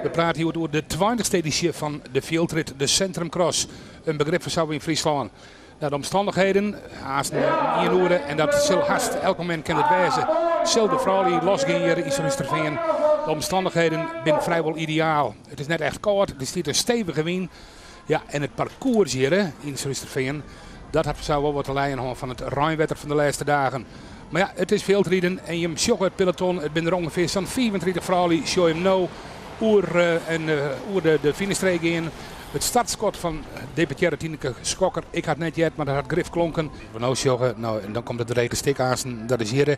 We prate hjoed oer de tweintichste edysje fan de fjildrit, de Centrumcross. In begrip fansels yn Fryslân. Nou, de omstannichheden, aanst ien oere en dat sil hast elk momint kin it wêze, sil de froulju losgean hjir yn Surhústerfean. De omstannichheden binne frijwol ideaal. It is net echt kâld, der stiet in stevige wyn. Ja, en it parkoers hjir yn Surhústerfean, dat hat fansels wol wat te lijen hân fan it reinwetter fan de lêste dagen. Mar ja, it is fjildriden en jim sjogge it peloton, it binne der ûngefear sa'n 35 froulju, sjogge jim no oer, en, oer de, de finishstreek gean. It startskot fan deputearre Tineke Schokker, ik ha it net heard, mar dat hat grif klonken. We no sjogge, no, en dan komt it drege stik aansten, dat is hjir.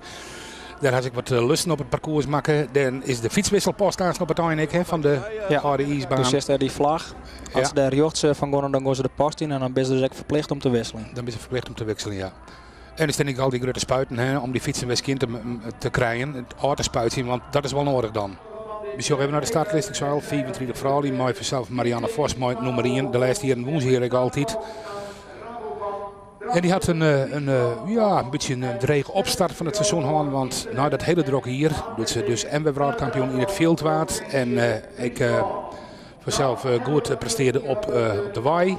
Dêr ha se ek wat lussen op it parkoers makke. Dêr is de fytswisselpost aansten op it ein ek, hè, fan de Ja, âlde iisbaan. Do sjochst dêr dy flach. As se dêr rjochts fan gean, dan gean se de post yn en dan binne se dus ek ferplicht om te wikseljen. Dan binne se ferplicht om te wikseljen, ja. En der stean ek al dy grutte spuiten, hè, om dy fytsen wer skjin te krijen, ôf te spuitsjen, want dat is wol noadich dan. We sjogge even nei de startlist. Ik sei al, 35 froulju mei fansels Marianne Vos mei nûmer ien. De lêste jierren wûn se hjir ek altyd. En dy hat in, ja, in bytsje in drege opstart fan it seizoen hân, want nei dat hiele drokke jier, doe't se dus en wer wrâldkampioen yn it fjild waard en ek fansels goed prestearde op de wei,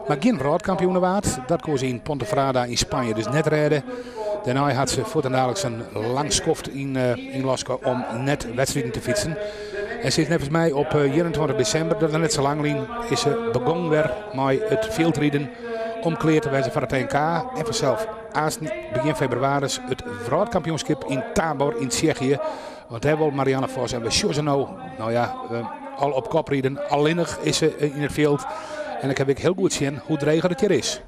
mar gjin wrâldkampioene waard. Dat koe se yn Pontevedra yn Spanje dus net rêde. Dêrnei hat se fuortendaliks in lang skoft ynlaske om net wedstriden te fytsen. En se is neffens my op 21 desimber, dat is net sa lang lyn, is se begûn wer mei it fjildriden om klear te wêzen foar it NK. En fansels aansten begjin febrewaris it wrâldkampioenskip yn Tabor yn Tsjechië. Want dêr wol Marianne Vos en we sjogge se no, nou ja, al op kop riden. Allinnich is se yn it fjild. En dan kin ik hiel goed sjen hoe dreech it hjir is.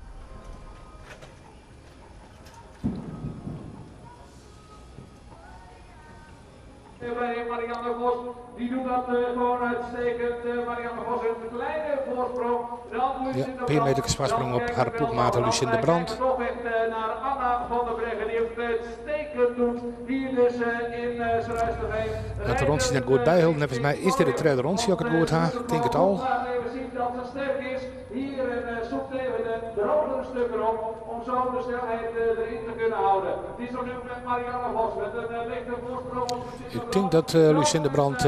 Bij Marianne Vos, die doet dat gewoon uitstekend. Marianne Vos een kleine voorsprong. Dan Ja, een pear meter foarsprong op har ploechmaat Lucinda Brand. Toch echt naar Anna van der Breggen, die het uitstekend doet. Hier dus in Surhuisterveen. Dat de rûntsje net goed byholden. Neffens my is dit it tredde rûntsje, as ik it goed ha. Ik tink it al. Even zien dat ze sterk is. Hier en zoekt even de drogere stukken op om zo de snelheid erin te kunnen houden. Het is op dit moment Marianne Vos met een lichte voorsprong op Lucinda Ik tink dat Lucinda Brand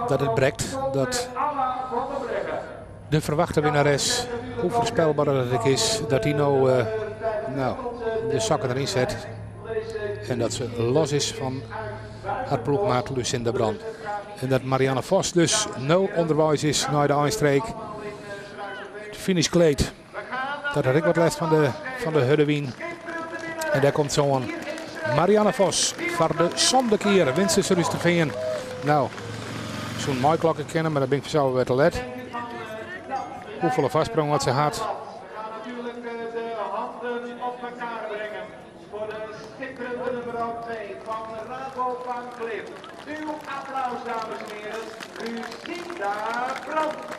dat it brekt. Dat de ferwachte winnares, hoe foarspelber dat it is, dat dy no, no, de sokken deryn set. En dat se los is fan har ploechmaat Lucinda Brand. En dat Marianne Vos dus no ûnderweis is nei de einstreek. Het finishkleed, dat hat ek wat lêst fan de hurde wyn. En dêr komt so'n Marianne Vos foar de sânde kear. Wint se Surhústerfean. No, soe meiklokke kinne, mar dan bin ik fansels wer te let. Hoefolle foarsprong wat se hat. Natuerlik de handen op elkoar bringen foar de skitterende nûmer 2 fan Rabobank Liv. Uw applaus, dames en heren, Lucinda Brand.